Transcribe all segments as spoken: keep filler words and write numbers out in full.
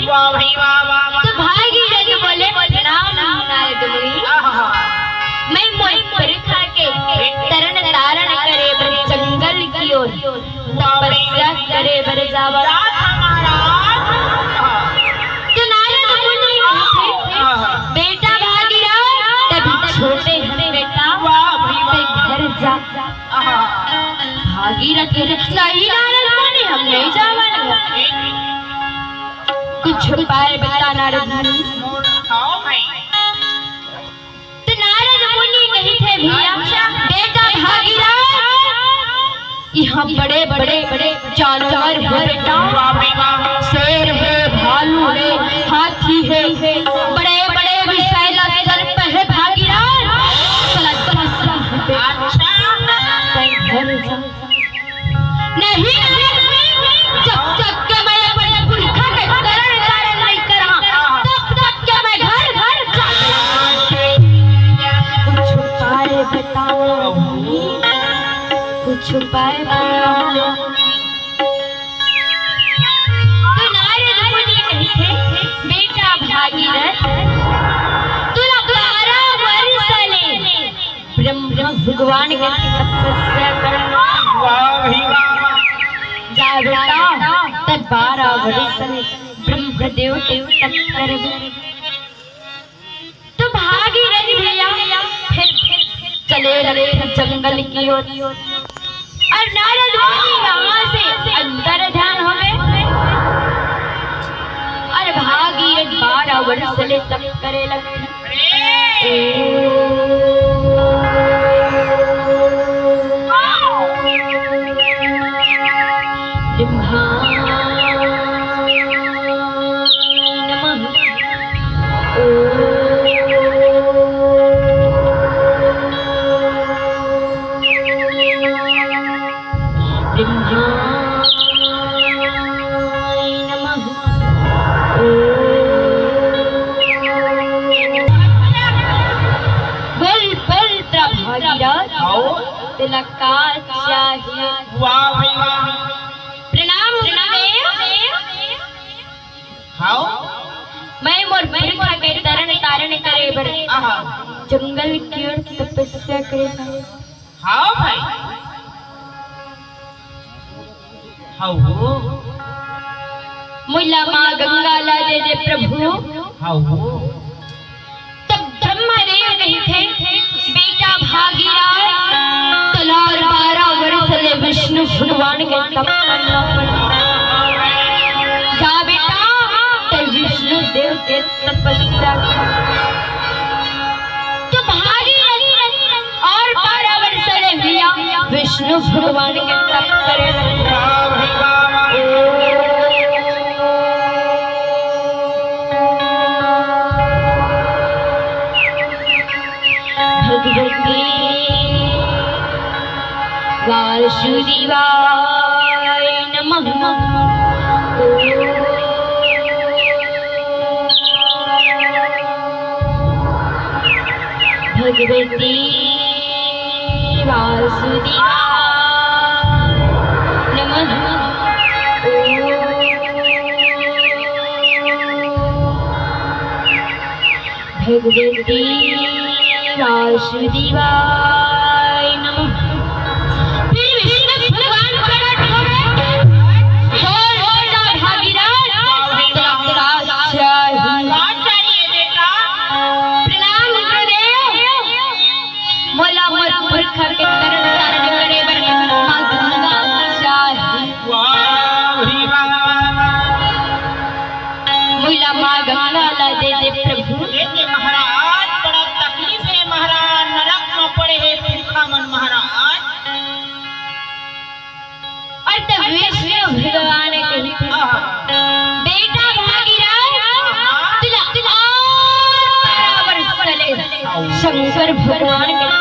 वाह भाई वाह, वाह, वाह। तो भागीरथ बोले, "प्रणाम नारद मुनि। आहा। मैं मोर पुरखा के तरन तारण करे बर जंगल की ओर तपस्या करे बर जावत हँव।" तो नारद मुनि कहिथे, "बेटा भागीरथ, तभी छोटे हन बेटा, वाह भाई वाह। ते घर जा।" आहा। भागीरथ कहिथे, "नहीं नारद मुनि, हम नहीं जावन।" कुछ उपाय बता नारद मुनि। तो नारद मुनि कहिथे, "भैया, बेटा भागीरथ, यहाँ बड़े बड़े बड़े जानवर हे बेटा, शेर हे, भालू हे, हाथी हे, बड़े बड़े विषैला सर्प हे भागीरथ, चल अच्छा से बेटा, तैं घर जा।" नहीं, नहीं, जब तक के मैं अपन पुरखा के तरन तारण नहीं करहूँ, तब तक के मैं घर, घर जा। कुछ उपाय बताओ, कुछ उपाय बताओ। तो नारद मुनि कहिथे, "बेटा भागीरथ, तोला बारह वर्ष ले ब्रह्मा भगवान के तपस्या करना।" वाह भाई वाह। जा बेटा, तैं बारह वर्ष ले ब्रह्मदेव के तप करबे। तो भागीरथ भैया फिर चले लगे जंगल की ओर। और नारद मुनि वहाँ से अंतर ध्यान हो गए। और भागीरथ बारह वर्ष ले तप करे लगे। बोल, बोल, तेला भागीरथ। आओ। तेला का चाहिए? वाह भाई वाह। प्रणाम गुरुदेव। हाव। मैं मोर पुरखा के तरन तारण करे बर आहा। जंगल की ओर तपस्या करे बर। हाव भाई। हाव। मोला माँ गंगा ला दे दे प्रभु। हाव। तब ब्रह्मदेव कहिथे, "बेटा भागीरथ, तोला बारह वर्ष ले विष्णु भगवान के तप करना पड़ही। जा बेटा, तैं विष्णु देव के तपस्या कर।" तो भागीरथ और बारह वर्ष ले भैया विष्णु भगवान के तप करे। भगवते वासुदेवाय नमः। भगवते वासुदेवाय नमः। भगवते वासुदेवाय नमः। फिर विष्णु भगवान प्रकट हो गए। बोल, बोल, भागीरथ, का चाहिए? का चाहिए बेटा? प्रणाम गुरुदेव। मोला मोर पुरखा के तरन तारण करे बर माँ गंगा चाहिए। वाह भाई वाह। मोला माँ गंगा ला दे दे प्रभु। दे दे महाराज, बड़ा तकलीफ हे महाराज, नरक में पड़े हे पुरखा मन महाराज। और तब विष्णु भगवान कहिथे, आहा। बेटा भागीरथ, आहा। तोला और बारह वर्ष ले शंकर भगवान के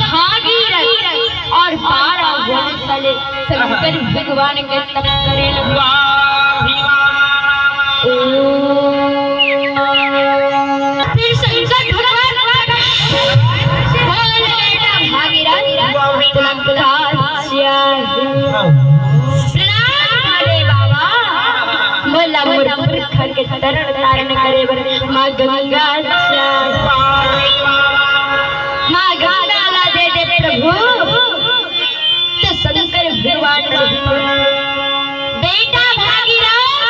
भागीरथ और बारह वर्ष ले शंकर भगवान के तप करे लगे। वाह, वाह, वाह, वाह। ओम। फिर शंकर भगवान प्रकट, बोल बेटा भागीरथ, तुला का चाही? प्रणाम करे बाबा, मोला मोर पुरखा के तरण तारण करे बर माँ गंगा चाही। माँ गंगा ला दे दे प्रभु। तो शंकर भगवान ने, बेटा भागीरथ,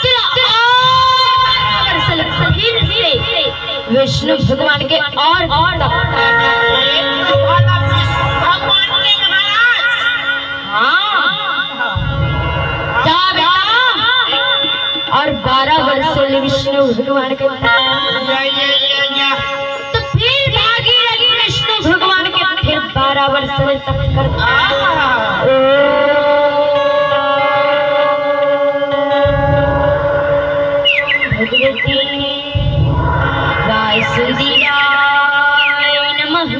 तुला और फिर से विष्णु भगवान के और, और भगवान के महाराज। हाँ। जा बेटा। और बारह वर्षों ले विष्णु भगवान के, या, या, या, या। तो फिर भागीरथ विष्णु भगवान के फिर बारह वर्ष ले तप करता। आहा। ओम भगवती वासुदेवाय नमः।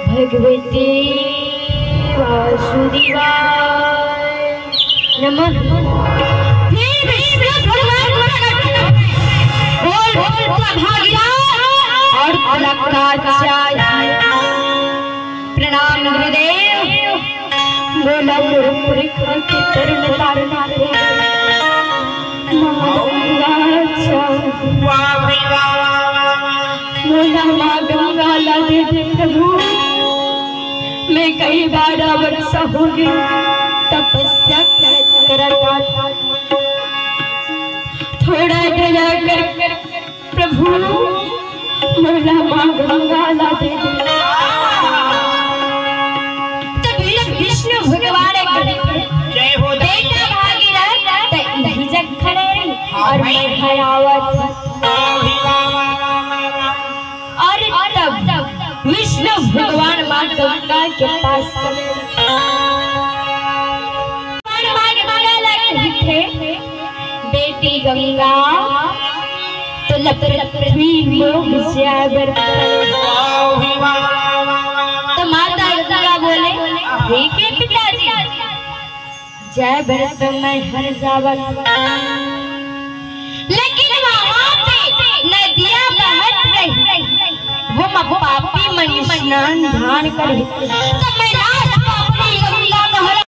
भगवती वासुदेवाय नमः। हे विष्णु भगवान प्रकट, बोल, बोल, प्रभागिया और लकाचार्य। प्रणाम गुरुदेव। मोला मोर पुरखा के तरण तारण करे। माँ गंगा चाही। वाह भाई वाह, वाह, वाह, वाह। मोला माँ गंगा ला दे दे प्रभु। मैं कई बारह वर्ष हो गे तपस्या करत करत। थोड़ा दया कर प्रभु, मोला माँ गंगा ला दे दे। तब विष्णु भगवान कहे, जय हो, जय हो। बेटा भागीरथ, त इही जग खड़े रही और मैं हरावत। और तब विष्णु भगवान माँ गंगा के पास गए। भगवान माँ गंगा ला कहिथे, बेटी गंगा, तोला पृथ्वी लोक जाए बर। तो माता गंगा बोले, ठीक है पिताजी, जाए बर तो मैं हर जावत। लेकिन वहाँ पे नदिया बहत रही, वो म पापी मन स्नान ध्यान करे। तो मैं